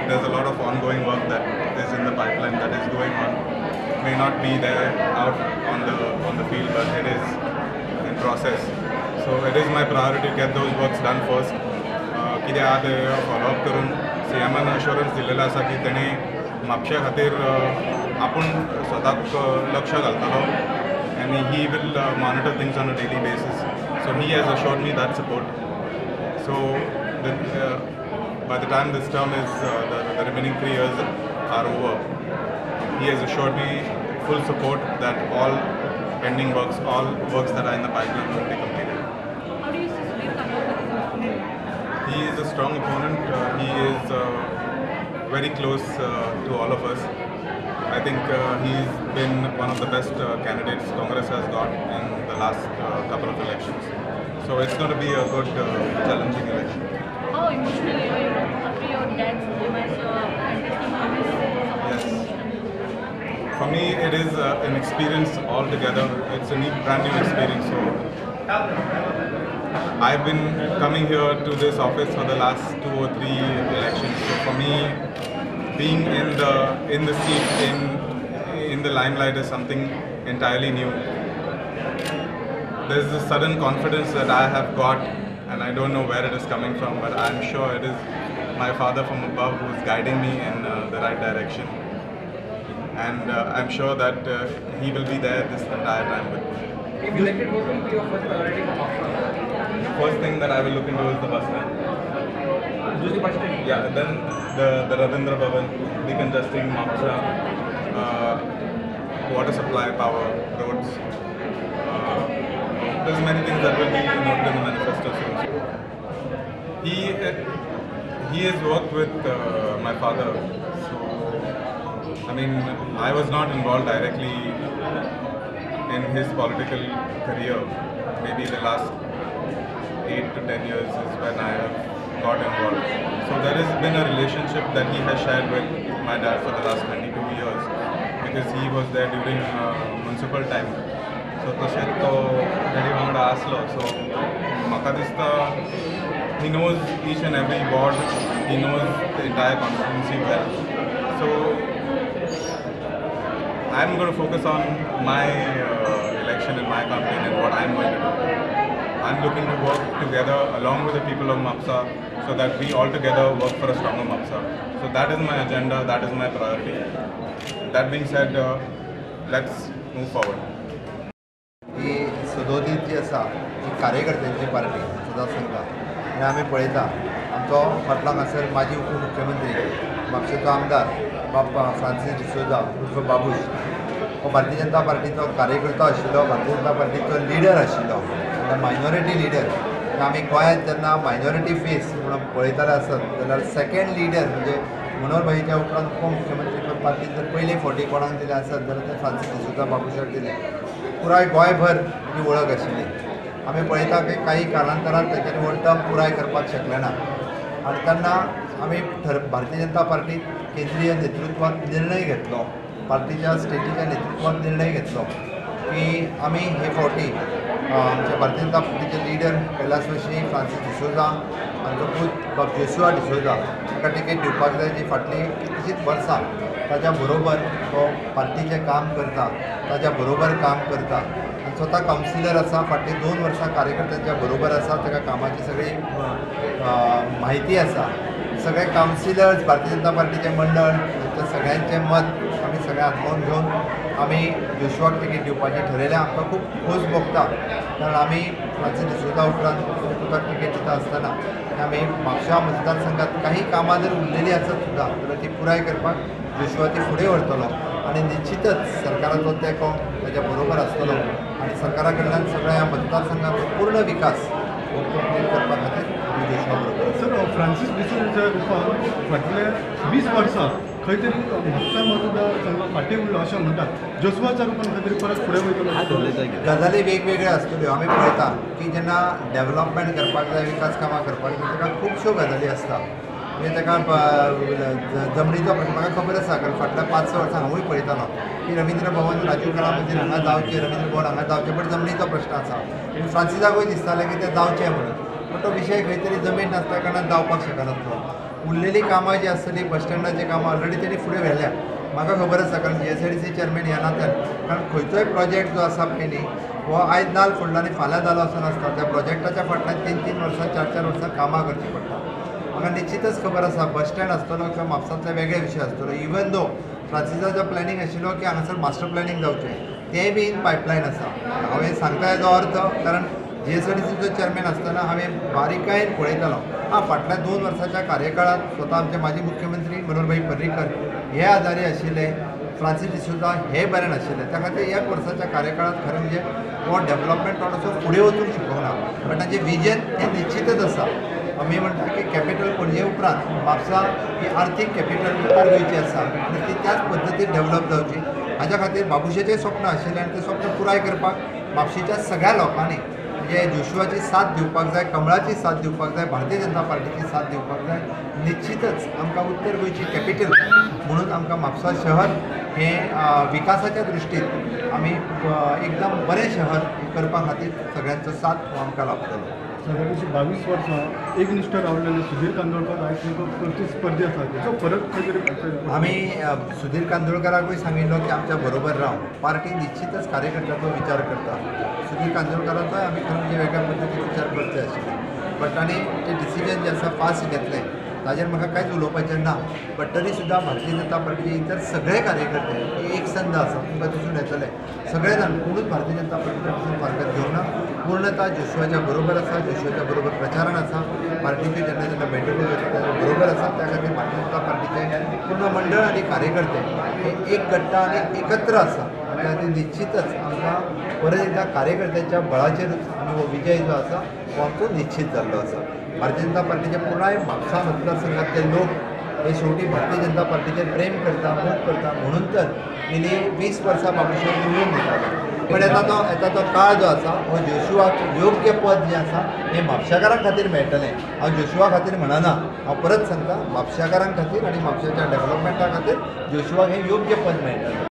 There's a lot of ongoing work that is in the pipeline that is going on. It may not be there out on the field, but it is in process. So it is my priority to get those works done first. कितें आहा तें follow up करून सीएमान अश्योरन्स दिलेलो आसा की तेणें म्हापशा खातीर आपूण स्वताक लक्ष घालतलो आनी he will monitor things on a daily basis. So he has assured me that support. So by the time this term is, the remaining 3 years are over, he has assured me full support that all pending works, all works that are in the pipeline will be completed. How do you see Sudhir Kandolkar as an opponent? He is a strong opponent. He is very close to all of us. I think he's been one of the best candidates Congress has got in the last couple of elections. So it's going to be a good, challenging election. How emotional you are, after your dad's demise, contesting on this? Yes. For me, it is an experience altogether. It's a new, brand new experience. So I've been coming here to this office for the last 2 or 3 elections. So for me, being in the seat, in the limelight is something entirely new. There's this sudden confidence that I have got, and I don't know where it is coming from, but I'm sure it is my father from above who is guiding me in the right direction. And I'm sure that he will be there this entire time with me. If elected, what will be your first priority for Mapusa? First thing that I will look into is the bus stand. Just the bus stand? Yeah, then the Ravindra Bhavan, decongesting Mapusa, water supply, power, roads. There's many things that will be noted in the manifesto soon. He has worked with my father, so I mean, I was not involved directly in his political career. Maybe the last 8 to 10 years is when I have got involved. So there has been a relationship that he has shared with my dad for the last 22 years, because he was there during municipal time. So तशेंच तो daddy वांगडा आसलो. So म्हाका दिसता he knows each and every ward, he knows the entire constituency well. So I am going to focus on my election and my campaign and what I am going to do. I am looking to work together along with the people of Mapusa so that we all together work for a stronger Mapusa. So that is my agenda, that is my priority. That being said, let's move forward. ही सदोदीत जी आसा ही कार्यकर्त्यांची party सदांच सांगता आनी आमी पळयता आमचो फाटलो हांगासर माजी उपमुख्यमंत्री म्हापशेचो आमदार बाप्पा फ्रांसीस डिसोजा उर्फ बाबूश हो भारतीय जनता पार्टीचो कार्यकर्तो आशिल्लो, भारतीय जनता पार्टीचो लिडर आशिल्लो, मायनॉरिटी लिडर. आमी गोंयांत जेन्ना मायनॉरिटी फेस म्हणून पळयताले आसत जाल्यार सेकेंड लिडर म्हणजे मनोहर भाईच्या उपरांत उपमुख्यमंत्री पार्टीन जर पयले फावटी कोणाक दिलें आसत जाल्यार ते फ्रांसीस डिसोजा बाबूशाक दिलें. पुराय गोंयभर ही वळख आशिल्ली. आमी पळयता की काही कालांतरान तेंच्यांनी हो टर्म पुराय करपाक शकले ना आनी तेन्ना आमी भारतीय जनता पार्टी केंद्रीय नेतृत्वान निर्णय घेतलो, पार्टीच्या स्टेटीच्या नेतृत्वान निर्णय घेतलो की आमी हे फावटी आमच्या भारतीय जनता पार्टीचे लिडर कैलासवासी फ्रांसीस डिसोजा हांचो पूत बाब जोशुआ डिसोजा ताका तिकेट दिवपाक जाय, जी फाटलीं कितलींशींच वर्सां ताज्या बरोबर तो पार्टीचें काम करता, ताज्या बरोबर काम करता आनी स्वता कावन्सिलर आसा, फाटलीं 2 वर्सां कार्यकर्त्यांच्या बरोबर आसा, ताका कामाची सगळी म्हायती आसा. सगळे कावन्सिलर्स, भारतीय जनता पार्टीचें मंडळ हांच्या सगळ्यांचें मत आमी सगळें आजमावन घेवन आमी जोशुआक तिकेट दिवपाचें ठरयलें. आमकां खूब खोस भोगता कारण आमी फ्रांसीस डिसोजा उपरांत पुताक तिकेट दिता आसतना आमी म्हापशा मतदारसंघात काही कामां जर उरलेलीं आसत सुद्दां जाल्यार ती पुराय करपाक जोशुआ ती फुडें व्हरतलो आनी निश्चितच सरकाराचो तेंको ताज्या बरोबर आसतलो आनी सरकारा कडल्यान सगळ्या मतदारसंघाचो पूर्ण विकास हो कंप्लीट करपा खातीर आमी जोशुआ बरोबर. सर, फ्रांसीस डिसोजाच्या रुपान फाटल्या 20 वर्सां खंय तरी म्हापसा मतदारसंघ फाटीं उरलो अशें म्हणटात, जोशुआच्या रुपान खंय तरी परत फुडें वयतलो? गजाली वेगवेगळ्यो आसतल्यो. आमी पळयता की जेन्ना डेवलपमेंट करपाक जाय, विकास कामां करपाक जाय, ताका खुबश्यो गजाली आसता. म्हणजे ताका जमनीचो प्रश्न म्हाका खबर आसा, कारण फाटल्या 5-6 वर्सां हांवूय पळयतालो की रवींद्र भवन राजीव कला मंदिर हांगा जावचें, रवींद्र भवन हांगा जावचें, बट जमनीचो प्रश्न आसा. आनी फ्रांसिसाकूय दिसतालें की तें जावचें म्हणून, पण तो विशय खंय तरी जमीन नासल्या कारणान जावपाक शकनासलो. उरलेलीं कामां जीं आसतलीं बस स्टँडाचीं कामां ऑलरेडी तेणी फुडें व्हेल्या, म्हाका खबर आसा, कारण GSIDC chairman ह्या नात्यान, कारण खंयचोय प्रोजेक्ट जो आसा पळय न्ही हो आयज नाल फोडलो आनी फाल्यां जालो असो नासता. त्या प्रोजेक्टाच्या फाटल्यान 3-3 वर्सां 4-4 वर्सां कामां करचीं पडटा. म्हाका निश्चितच खबर आसा बस स्टँड आसतलो किंवा म्हापसांतले वेगळे विशय आसतलो. इवन दो फ्रांसिसाचो प्लॅनिंग आशिल्लो की हांगासर मास्टर प्लॅनिंग जावचें, तें बी इन पायपलायन आसा. हांवें सांगता हेजो अर्थ कारण GSIDCचो चेअरमॅन आसतना हांवें बारीकायेन पळयतालो. आं, फाटल्या 2 वर्साच्या कार्यकाळांत स्वता आमचे माजी मुख्यमंत्री मनोहरभाई पर्रीकर हे आजारी आशिल्ले, फ्रांसीस डिसोजा हे बरे नाशिल्ले, त्या खातीर 1 वर्साच्या कार्यकाळांत खरें म्हणजे हो डेवलपमेंट थोडोसो फुडें वचूंक शकूंक ना, बट तांचें विजन हें निश्चितच आसा. आमी म्हणटा की कॅपिटल पणजे उपरांत म्हापसा ही आर्थीक कॅपिटल उत्तर गोंयची आसा आनी ती त्याच पद्दतीन डेवलप जावची हाज्या खातीर बाबुशाचें स्वप्न आशिल्लें आनी तें स्वप्न पुराय करपाक म्हापशेच्या सगळ्या लोकांनी म्हणजे जोशुआची साथ दिवपाक जाय, कमळाची साथ दिवपाक जाय, भारतीय जनता पार्टीची साथ दिवपाक जाय. निश्चितच आमकां उत्तर गोंयची कॅपिटल म्हणून आमकां म्हापसा शहर हें विकासाच्या दृश्टीन आमी एकदम बरें शहर करपा खातीर सगळ्यांचो साथ हो आमकां लाभतलो. सादारण 22 वर्सां एकनिश्ठ रावलेले सुधीर कांदोळकर आयज तुमकां प्रतिस्पर्धी आसा, तेचो फरक खंय तरी आमी सुधीर कांदोळकराकूय सांगिल्लो की आमच्या बरोबर राव, पार्टी निश्चितच कार्यकर्त्याचो विचार करता. सुधीर कांदोळकराचोय आमी खरें म्हणजे वेगळ्या पद्दतीन विचार करचे आशिल्ले, बट तांणी तें डिसिजन जें आसा फास्ट घेतलें, ताजेर म्हाका कांयच उलोवपाचें ना. बट तरी सुद्दां भारतीय जनता पार्टीचे इतर सगळे कार्यकर्ते हे एक संद आसा, तुमकां दिसून येतलें सगळे जाण कोणूच भारतीय जनता पार्टीच्या पासून फारकत घेवना, पूर्णता जोशुआच्या बरोबर आसा, जोशुआच्या बरोबर प्रचारान आसा, पार्टीच्यो जेन्ना जेन्ना बैठको जाता ताच्या बरोबर आसा. त्या खातीर भारतीय जनता पार्टीचें पूर्ण मंडळ आनी कार्यकर्ते हे एक गट्टा आनी एकत्र आसा. त्या खातीर निश्चितच आमकां परत एकदां कार्यकर्त्यांच्या बळाचेरूच आमी हो विजय जो आसा हो आमचो निश्चित जाल्लो आसा. भारतीय जनता पार्टीचे पुराय म्हापसा मतदारसंघातले लोक हे शेवटी भारतीय जनता पार्टीचेर प्रेम करता, मोग करता, म्हणून तर गेली 20 वर्सां बाबुशाक निवडून दिताले. पण येता तो काळ जो आसा हो जोशुआक योग्य पद जें आसा हें म्हापशाकारां खातीर मेळटलें. हांव जोशुआ खातीर म्हणना, हांव परत सांगता, म्हापशाकारां खातीर आनी म्हापशाच्या डेवलपमेंटा खातीर जोशुआक हें योग्य पद मेळटलें.